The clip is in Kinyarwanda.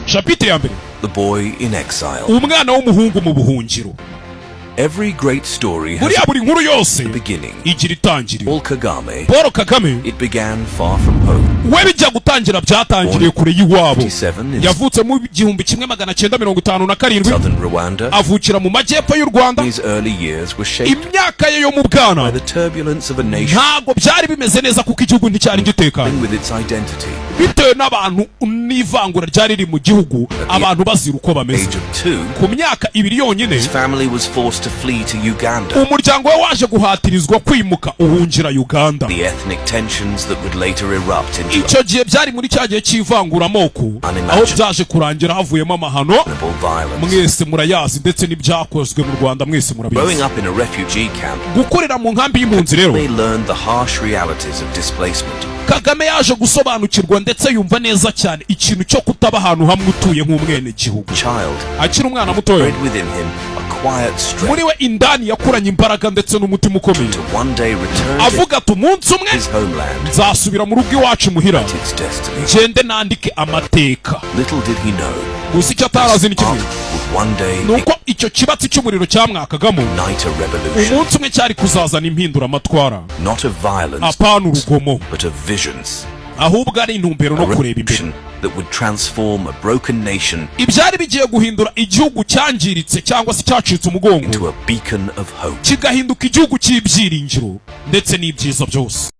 Chapitre ya mbere. The Boy in Exile. Umwana w'umuhungu mu buhungiro. Every great story has Buriya buri nkuru yose a beginning. igira itangiriro. Paul Kagame, Paul Kagame, it began far from home. we bijya gutangira byatangiriye kure y'iwabo. 57 in Yavutse mu 1957, southern Rwanda. avukira mu majyepfo y'u Rwanda. His early years were shaped Imyaka ye yo mu bwana by the turbulence of a nation ntabwo byari bimeze neza, kuko igihugu nticyari gitekanye with its identity. bitewe n'abantu n'ivangura ryari riri mu gihugu, abantu bazira uko bameze. Age of 2, Ku myaka 2 yonyine, his family was forced to flee to Uganda. umuryango we waje guhatirizwa kwimuka, uhungira Uganda. The ethnic tensions that would later erupt into Icyo gihe byari muri cya gihe cy'ivanguramoko, aho byaje kurangira havuyemo amahano unimaginable violence. mwese murayazi, ndetse n'ibyakozwe mu Rwanda mwese murabizi. Growing up in a refugee camp, Gukorera mu nkambi y'impunzi rero, they learned the harsh realities of displacement. Kagame yaje gusobanukirwa ndetse yumva neza cyane ikintu cyo kutaba ahantu hamwe utuye nk'umwenegihugu. Child Akiri umwana mutoya, bred within him a quiet strength muri we indani yakuranye imbaraga ndetse n'umutima ukomeye, to one day return to avuga ati: "Umunsi umwe his homeland, nzasubira mu rugo iwacu muhira, its destiny." ngende nandike amateka." Little did he know, Gusa icyo atarazi ni kimwe, would one day ni uko icyo kibatsi cy'umuriro cyamwakagamo ignite a revolution, umunsi umwe cyari kuzazana impinduramatwara, not of violence, apana urugomo, but of visions. ahubwo ari intumbero A no kureba imbere. revolution that would transform a broken nation Ibyari bigiye guhindura igihugu cyangiritse cyangwa se cyacitse umugongo into a beacon of hope. kigahinduka igihugu cy'ibyiringiro ndetse n'ibyiza byose.